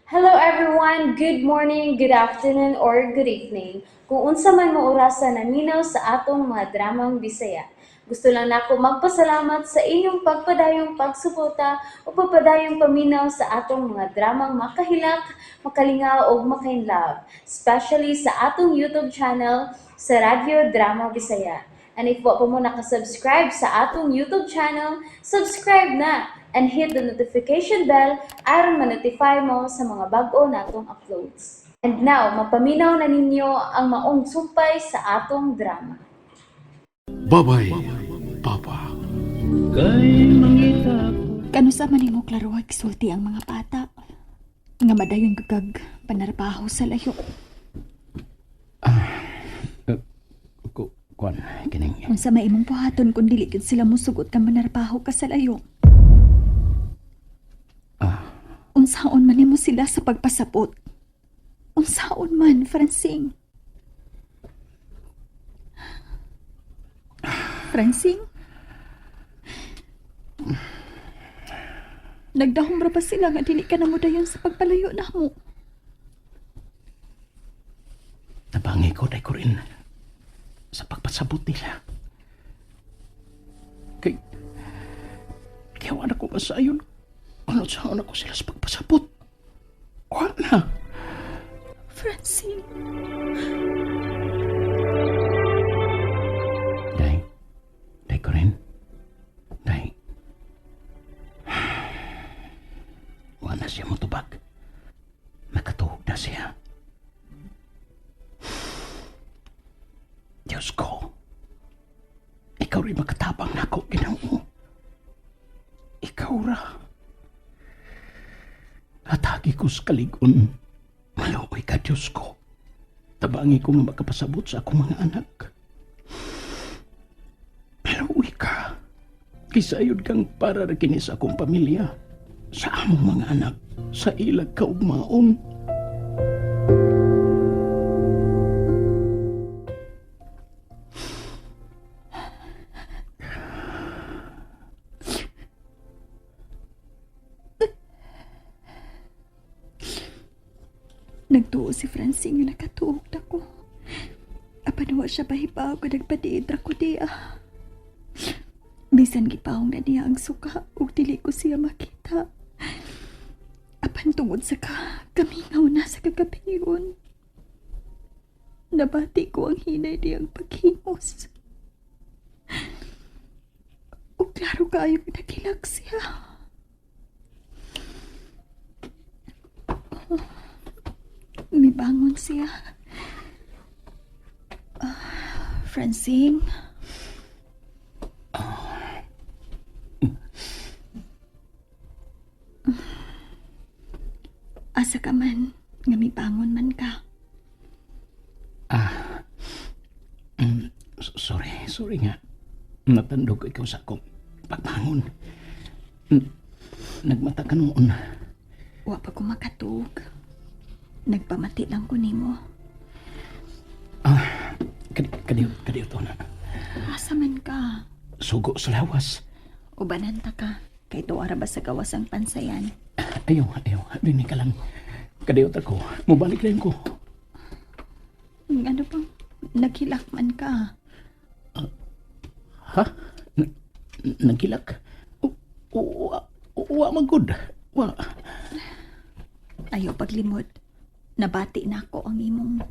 Hello everyone! Good morning, good afternoon, or good evening. Kung unsa man mo orasa naminaw sa atong mga dramang Bisaya. Gusto lang nako magpasalamat sa inyong pagpadayong pagsuporta o pagpadayong paminaw sa atong mga dramang makahilak, makalingaw ug makainlove, especially sa atong YouTube channel sa Radyo Drama Bisaya. And if wa pa mo nakasubscribe sa atong YouTube channel, subscribe na and hit the notification bell aron ma-notify mo sa mga bag-o natong uploads. And now, mapaminaw na ninyo ang maong sumpay sa atong drama. Babay, Papa. Kano sa man nimo klaro sulti ang mga bata nga madayon kag panarbaho sa layo. Kuan, kining. Unsa may imong buhaton kung dili gyud sila mosugot kang manarbaho ka sa layo? Unsaon man nimo sila sa pagpasabot? Unsaon man, Francing? Francing? Nagdahom ra ba sila nga dili ka na mo dayon sa pagpalayo namo? Tabangi ko, day ko rin sa pagpasabot nila. Kay, kaya wala ko masayon. Ano sa ko sila sa pagpasabot? Wala. Francine. Day, day ko rin. Day. Wala siya motubag. Nakatuhog na siya. Diyos ko. Ikaw rin makatabang na ako, Ginoo. Ikaw ra. Atagi ko sa kaligon. Maluoy ka, Diyos ko. Tabangi ko nga makapasabot sa akong mga anak. Maluoy ka. Kisayod kang para ra kini sa akong pamilya. Sa among mga anak. Sa ilag kaugmaon. Nagtuo si Francine nga nakatuog na ko. Apan wa siya pahibaw ka nagpadiid ra ko diya. Bisan gipahong na niya ang suka ug dili ko siya makita. Apan tungod sa ka, kamingaw na sa kagabion. Nabati ko ang hinay niyang paghimos. Ug klaro kaayo nagilak siya. Mibangon siya. Ah, Francine? Asa ka man, nga mibangon man ka. Sorry, sorry nga. Natandog ikaw sa akong pagbangon. Nagmata ka noon. Wa pa ko makatug. Nagpamati lang ko nimo. Kadiyo, kadiyo to na. Asa man ka? Sugo sa lawas. Ubanan ta ka. Kay tuwa ra ba sa gawas ang pansayan? Ayaw, ayaw. Dini ka lang. Kadiyo ta ko. Mubalik rin ko. Ano bang naghilak man ka? Ha? Nagilak? Wa, wa man good. Wa. Ayaw paglimod. Nabati na ako ang imong...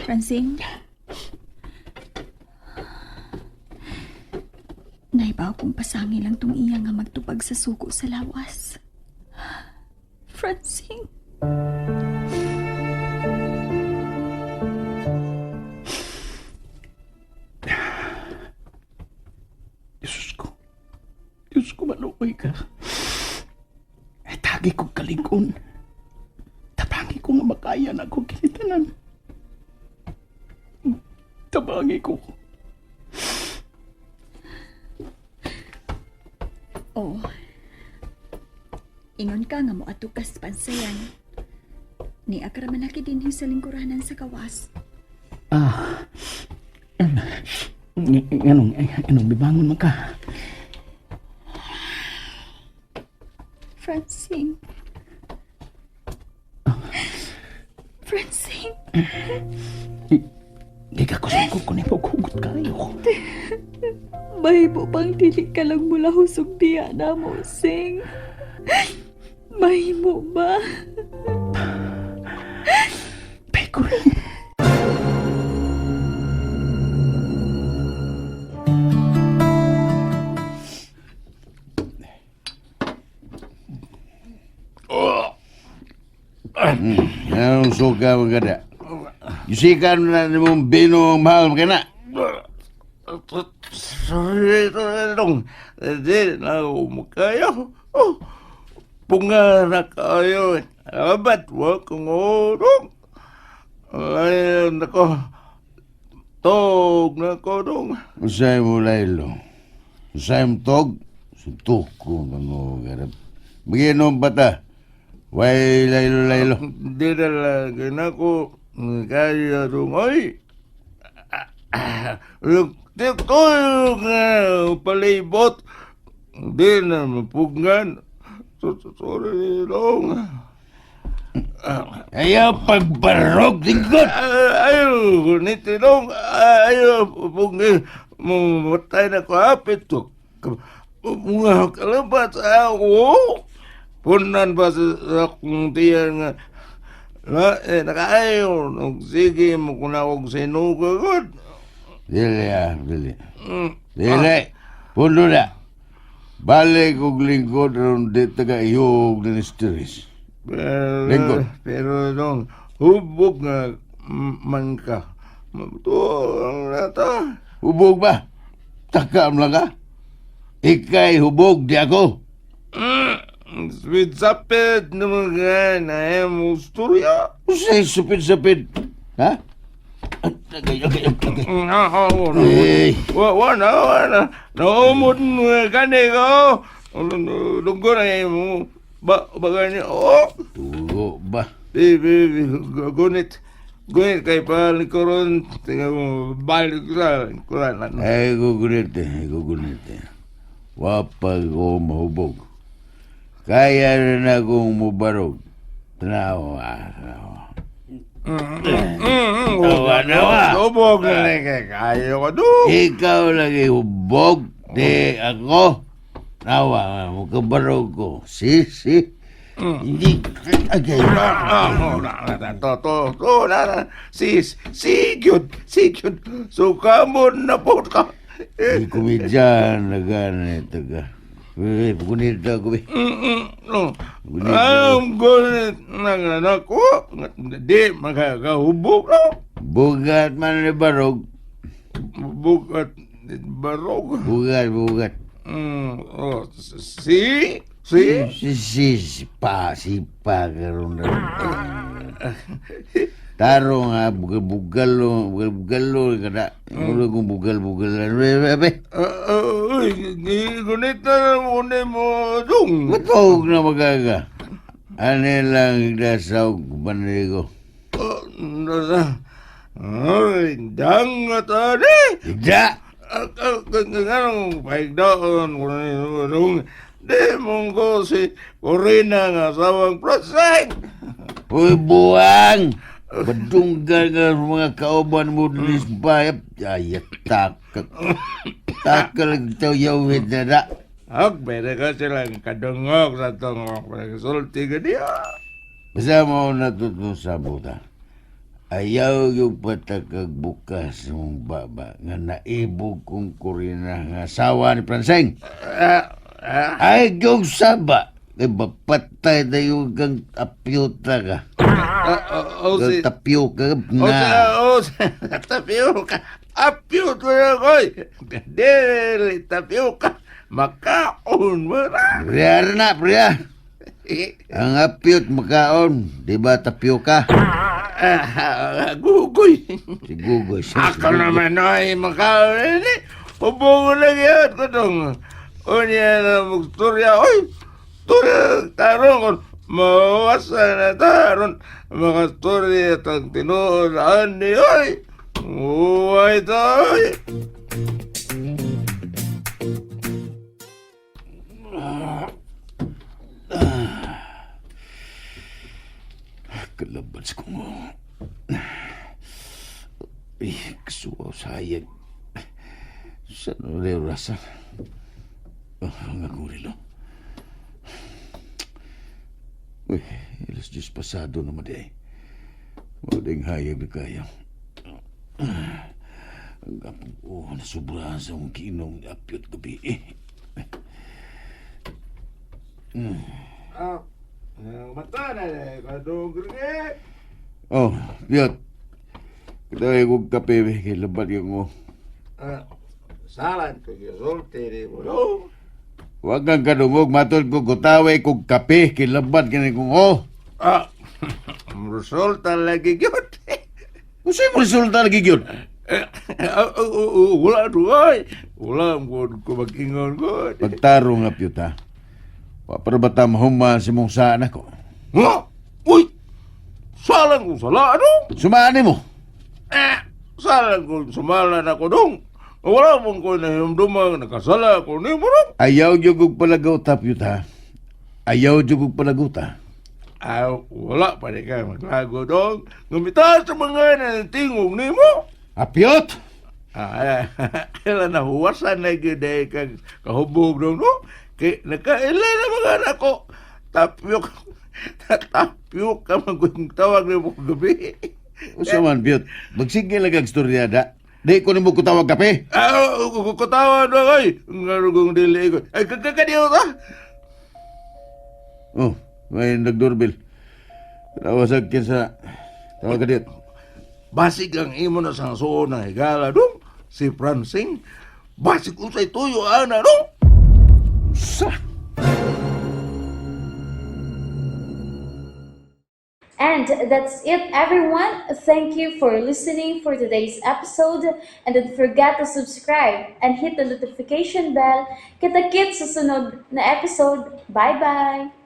Francine? Naibaw kong pasangi lang tong iya nga magtubag sa suko sa lawas. Francine? Diyos ko. Diyos ko, maluoy ka. Ay, tagi kong kalingon. Tabangi ko nga makaya na akong kinitanan. Tabangi ko. Oo. Ingon ka nga moadto ka sa pansayan. Ni akara man laki dinhi sa lingkuranan sa gawas. Ah. Nganong, anong bibangon man ka? Francine. Francine. Gigakusog ko nimo hugot kayo. Mahimo bang dili ka lang mula husog diya na mo, Sing? Mahimo ba? Pekoy. Anong suka mo kada? Yusikan na ni mong bino ang mahal mo kana. Sorry, dong. Di na kayo. Oh, punga na kayo. Abat, wa kong urong. Ay, nako. Tog na ko dong. Usay mo laylo. Usay mo tog. Suntok ko ang garap. Maginom pa ta. Way laylo laylo. Di na lang na ko kaya dong. Ay, di ko nga palibot. Di na mapugngan. Sorry dong. Ayaw pagbarog lingkod. Ayaw, nitinong, ayaw, pungin, mamatay na ko hapit to. Mga kalabat ako. Punan ba sa akong tiyan nga, na, eh, nakaayaw, nung sige mo kung akong sinugagod. Dili ah, dili. Dili. Pundo na. Balik og lingkod ron di taga iyog na ni. Pero, Lingkod. pero nung hubog nga man ka, matuang na ta. Hubog ba? Takam lang ka? Ika'y hubog, di ako. Sweet sapit naman ka na mo istorya. Usay supid-supid. Ha? Agay, agay, agay. Eh. Eh. Wala, wala. Naumod mo gani ko. Lunggo na mo. Ba, bagay ni, oh. Tugo ba? Bi, bi, bi, gunit. Gunit kay palikoron. Tingnan mo, balik sa kulan. Ay, gugunit eh, gugunit eh. Wapag ko mahubog. Kaya rin akong mubarog. Tanawa, ah, tanawa. Tawa, tawa. Lubog na lang kay kayo ka do. Ikaw lagi hubog, di ako. Tawa, mukabarog ko. Si, si. Hindi, agay. Ah, oh, na, na, na, to, to, to, na, na. Si, si, gyud, si, gyud. So, kamon na po ka. Di komedyan na gani, taga. Eh, gunit ako eh. No. Gunit Ang gunit ng anak ko. Di makakahubog no. Bugat man ni Barog. Bukat barog. Bugat, bugat. Oh, si, si. Si, si, si pa, si pa, karoon na. Taro nga, bugal-bugal, bugal-bugal, kada. Ulo kong bugal-bugal. Be, Uy, gunit na naman mo dong. matawag na magaga. Ano lang dasaw banrigo. Ay, dangat ani. Higda! Anong paigdaon ko na dong. Di mong ko si Corina nga asawang Pranseng. Uy, buwang! Badunggan ka sa mga kauban mo dun sa bayap. Ay, takak. Takal ito yawit na na. Ak, pwede ka silang kadungog sa tungok. Sulti ka niya. Basta mo natutong sa buta. Ayaw yung patakag bukas mong baba nga naibog kong kurina nga asawa ni Pranseng. Ah, ah, Ay, yung saba. Kay bapatay tayo kang tapyota ka. ah, oh, Kang si... tapioca Oh, si... na. Oh, si... Tapioca. Apyo to na koy. Dili, tapioca. Makaon mo na. Priya na, priya. Ang apyot makaon. Di ba tapioca? Ah, gugoy. Si Gugoy. siya, si Ako Gugoy. naman ay makaon. Hubong na yan ko tong. Unya na magstorya. Oy, turya tarong kon. Mawasa na taron. Makastorya tang tinuod ani. Oy, uway tayo. Kalabats ko nga. Eh, kasuwaw sa hayag. Sa no orasan? Oh, ang akong relo. Uy, 10:00 pasado naman di ay. Mao ding hayag na kayo. Ang apong oh, nasubrahan sa akong kiinom ni Apyot gabi eh. Ah, mata na eh, kadong gringe. Oh, Piot. Kitawag kong kape, eh, kay labat yung mo. Ah, salan ko gisulti ni mo dong. Huwag kang kadungog, matod ko kutaway kong kape, kay labat ka kong oh. Ah, resulta lagi gyud. Unsay mo resulta lagi gyud? Eh, ah, oh, wala duay. Wala mo ko mag-ingon gud. Pagtarong nga, Piot, ha? Wa pa ba ta mahuma si mong saan ako? Ha? Uy! Salan ko sala dong. Sumaan mo. Eh, salan ko sumala na ko dong. Wala mong ko nahimdumang nakasala ko nimo dong. Ayaw jud kog palagaw ta, Piot, ha? Ayaw jud kog palagaw ta. Ah, wala pa di ka maglago dong. Ngumita sa mga nanatingog nimo. Ah, Piot! Ah, ila na huwasan na gyud eh kag kahubog dong no. Kay nakaila na mga anak ko. Tapyok tapyok ka man tawag nimo gabi. Usa man, Piot. Magsige lang kag storya da. Di ko nimo kutawag kape. Ah, kutawa na kay. Ngarugong dili ko. Ay, kakakadiyo ka. Oh, may nagdoorbell. Tawa sa kinsa. Tawag ka dito. Basig ang imo na sang suon ng higala dong. Si Francing. Basig unsay tuyo ana dong. Sa! And that's it, everyone. Thank you for listening for today's episode. And don't forget to subscribe and hit the notification bell. Kita-kits sa sunod na episode. Bye-bye!